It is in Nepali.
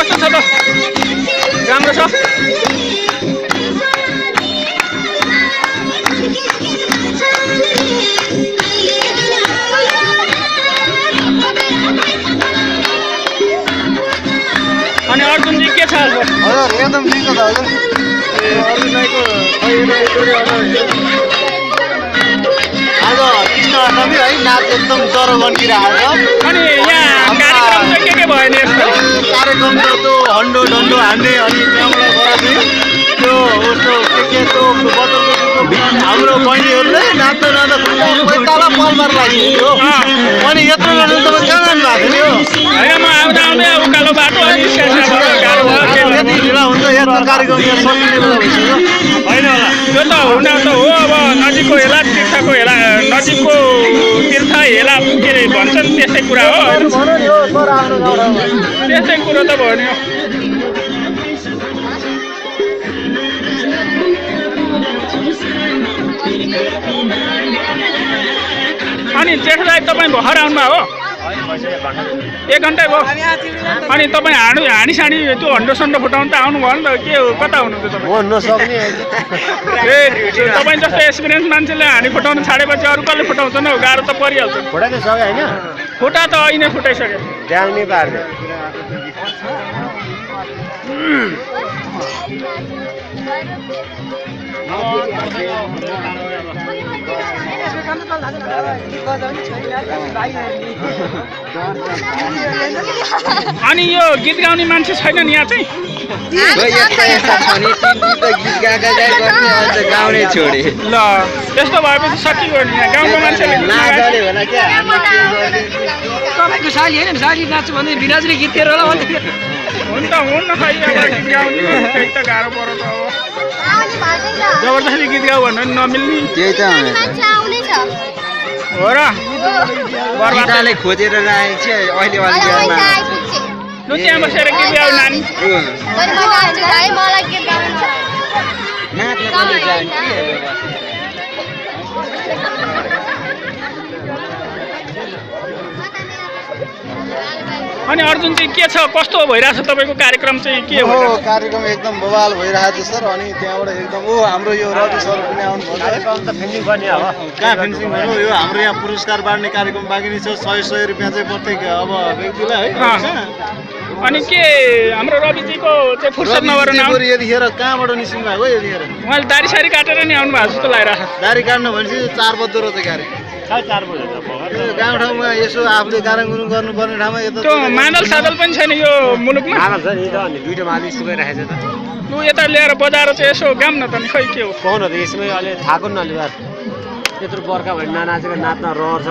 कस्तो छ त राम्रो छ अनि अर्जुनजी के छ हजुर एकदम ठिक छ त हजुर आज कृष्ण अष्टमी है नाच एकदम जरो गन्किरहेको छ अनि यहाँ कार्यक्रम चाहिँ के भयो नि यसको कार्यक्रम त त्यो हन्डो डन्डो हान्ने अनि त्यहाँबाट गएर चाहिँ त्यो उसको के त्यो बदलको हाम्रो बहिनीहरूले नाच्दा नाच्दा तल पलमार लाग्यो अनि यत्रो बेला तपाईँ कहाँ जानु भएको थियो होइन म आउँदा आउँदै उकालो बाटो अनि गाह्रो भयो यति ढिला हुन्छ यस्तो कार्यक्रम यहाँ सकिने बेला भइसक्यो होइन होला त्यो त हुन त हो अब नजिकको हेला तीर्थको हेला नजिकको तीर्थ हेला के अरे भन्छ नि त्यस्तै कुरा हो त्यस्तै कुरो त भयो नि अनि जेठ दाइ तपाईँ भर्खर आउनुभयो हो 1 घन्टा भयो अनि तपाईँ हानी सानी त्यो हन्डो सन्डो फुटाउनु त आउनुभयो नि त के हो कता हुनुहुन्छ तपाईँ ए तपाईँ जस्तो एक्सपिरियन्स मान्छेले हानी फुटाउनु छाडेपछि अरू कसले फुटाउँछ न गाह्रो त परिहाल्छ फुटा त अहिले फुटाइसक्यो अनि यो गीत गाउने मान्छे छैन नि यहाँ चाहिँ गाउने छोडे ल त्यस्तो भएपछि सकियो नि यहाँ गाउँको मान्छेले तपाईँको साली होइन साली नाच्छु भने विराजले गीत दिएर होला भन्दै हुन्न खै अब गीत गाउने त्यही त गाह्रो पऱ्यो त अब जबरजस्ती गीत गाऊ भन्नु नि नमिल्ने त्यही त हो र बर्बादले खोजेर राखेको छ अहिले लु त्यहाँ बसेर गीत गाऊ नानी अनि अर्जुन चाहिँ के छ कस्तो भइरहेछ तपाईँको कार्यक्रम चाहिँ के हो कार्यक्रम एकदम बवाल भइरहेको छ सर अनि त्यहाँबाट एकदम हाम्रो यो रवि सर पनि आउनु कार्यक्रम त फिनिसिङ गर्ने हो कहाँ फिनिसिङ गर्नु यो हाम्रो यहाँ पुरस्कार बाँड्ने कार्यक्रम बाँकी नै छ 100 रुपियाँ चाहिँ प्रत्येक अब व्यक्तिलाई है अनि के हाम्रो रविजीको चाहिँ फुर्सद नभएर यतिखेर कहाँबाट निस्किनु भएको यतिखेर उहाँले दारी सारी काटेर नि आउनु भएको जस्तो लागिरहेको छ दारी काट्नु भनेपछि 4 बज्दो रहेछ गाडी गाउँ ठाउँमा यसो आफूले गाराङगुरुङ गर्नुपर्ने ठाउँमा त्यो मादल सादल पनि छैन यो मुलुकमा दुईटा माली सुकाइराखेको छ त लु यता ल्याएर बजाएर चाहिँ यसो गाम न त नि खै के हो पाउन त यसमै अहिले थाहा पनि नलिएर त्यत्रो बर्खा भयो नाचेको नाच्न रहर छ